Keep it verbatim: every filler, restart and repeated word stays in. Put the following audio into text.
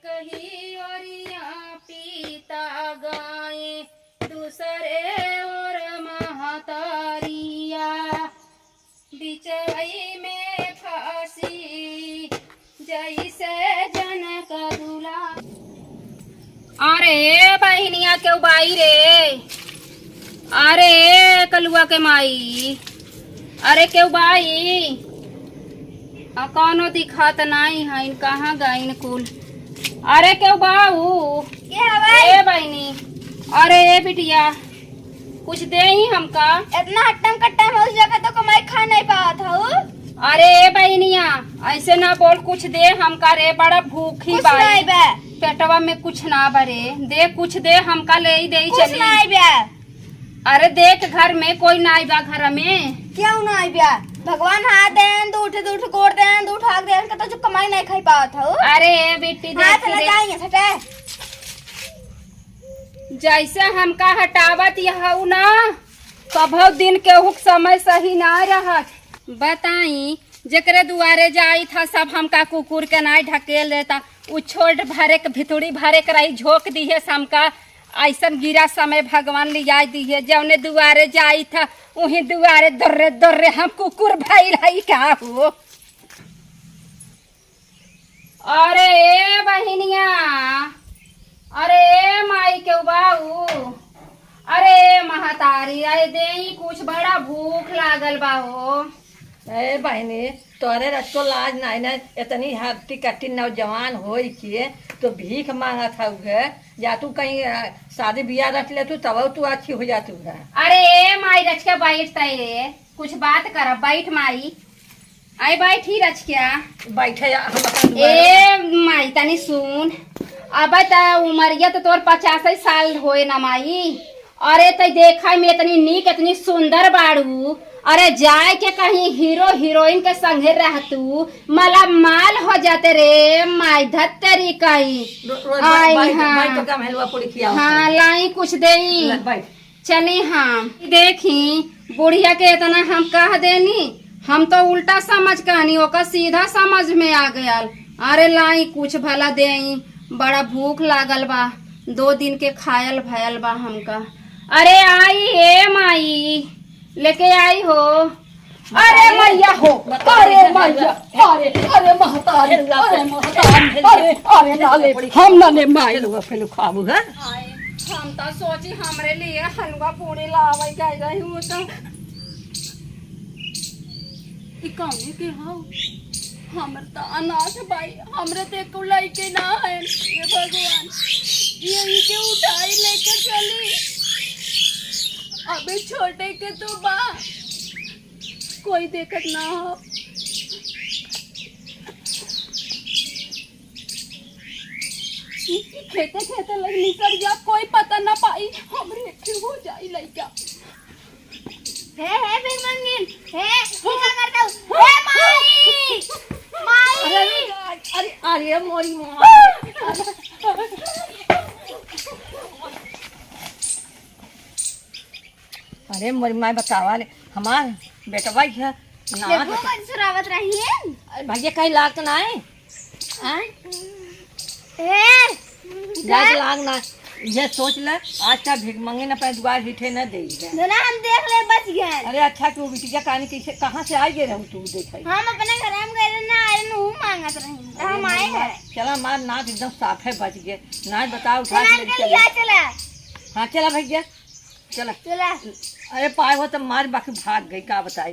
कही ओरिया पीता गाए, दूसरे ओर महतारिया, बिचवई में फांसी, जैसे जनक दुला। अरे बहिनिया, केहू बाई रे? अरे कलुआ के माई, अरे केहू बाई? आ, कौनो दिखात नाई हइन, कहाँ गइन कुल? अरे केहू बाऊ? के हवाई? ए बहिनी, अरे ए बिटिया, कुछ देई हमका? इतना हट्टम कट्टम है, उस जगह तो कमाई खा नहीं पावत हऊ। अरे ए बहिनिया, ऐसे ना बोल, कुछ दे हमका रे, बड़ा भूखी कुछ बाई। नहीं बे। पेटवा में कुछ ना बरे, दे कुछ दे हमका, ले ही दे ही कुछ चली। नहीं बे। अरे देख, घर में कोई नाई बा घर में। क्यों नाई बा? भगवान हाथ देन, दू ठे, दू ठे गोड़ देन, दू ठे आँख देन, के तो जो कमाई नहीं खाई पावत हऊ। अरे ए बेटी, हाँ, देख चला रे। जाएंगे, हटे। जैसे हमका हटावत यहू ना, कभौ दिन केहू के समय सही ना रहत। बताई, जेकरे दुआरे जाई था, सब हमका कुकुर के नाई ढकेल देता। उ छोट भरे के, भितुड़ी भरे के रही, झोंक दिहे से हमका। ऐसन गिरा समय भगवान लियाई दिहे, जौने दुआरे जाई था, उही दुआरे दर्रे दर्रे हम कुकुर भइल हई का हो। अरे ए बहिनिया, अरे ए माई के बाऊ, अरे ए महतारी, अरे देई कुछ, बड़ा भूख लागल बा हो। ए बहिनी, तोरे रचको लाज नाई ना, इतनी हट्टी कट्टी नौजवान होई के तो भीख मांगत हऊ है। या तू कहीं, अ, शादी बियाह रच ले तू, तब तू अच्छी हो जातू है। अरे ए माई रचका, बैठ तै रे, कुछ बात कर, बैठ माई। आई बैठी रचकिया। बैठे या, हम अपन दुआरे ए माई, तनी सुन, अब त उमरिया त तोर पचासै साल होए ना माई। अरे तै देखै में इतनी नीक, इतनी सुंदर बाड़ू। अरे जाए के कहीं हीरो हीरोइन के संगे रहतू, मालामाल हो जाते रे माई धत्तरी कहीं। रो-, रोज आई, बैठ, हाँ। बैठ तो काम हेलवा पूरी खियाओ हाँ, तो। लाई कुछ देई। ले, बैठ। चली हम। देखी, बुढ़िया के इतना हम कह देनी, हम तो उल्टा समझ कहनी, ओकर सीधा समझ में आ गयल। अरे लाई कुछ भला देई, बड़ा भूख लागल बा, दो दिन के खायल भयल बा हमका। अरे आई हे माई, लेके आई हो। अरे मैया हो, बताओ, अरे बताओ, मैया, बताओ। अरे, अरे महतारी, अरे महतारी, अरे, अरे ना ले, हम ना ले माई। चलो, फिर खाबू, हाँ? आए, हम तो सोची हमरे लिए हलवा पूड़ी लावे गई रही हूँ तो। ई कौने के हौ? हमर त अनाथ बाई, हमरे त एको लइके ना है। हे भगवान, यही के उठाई लेके चली। अबे छोटे के तो बा, कोई देखत ना हो। खेते खेते लग निकल जा, कोई पता ना पाई, हमरे एक हो जाई लइका। हे, हे, भीख मंगिन, हे, ई का करता हूँ? हे, माई! माई! अरे, अरे, अरे, अरे, मोरी माँ। अरे, मोरी माँ बतावा ले, हमार बेटवा ही है, ना देखो बेटा। मन सुरावत रही है। अरे, भैया कहीं लाग तो ना है? आय? ए, लाज लाग ना, ये सोच ले, आज का भीख मंगे ना, अपने दुआर हिठे ना दे दे। दोना हम देख ले, बच गए। अरे अच्छा, तू बिटिया कहानी कैसे, कहाँ से आई गए रहू तू देखे? हम अपने घर में गए ना, आए नू मांगत रही, तो हम आए हैं। चला, मार नाक एकदम साफ है, बच गए। नाक बताओ, उठा चला, के ले अंकल, चले। यहाँ चला। हाँ, चला भैया, चला। चला। अरे पाए हो तो मार, बाकी भाग गई, का बताई।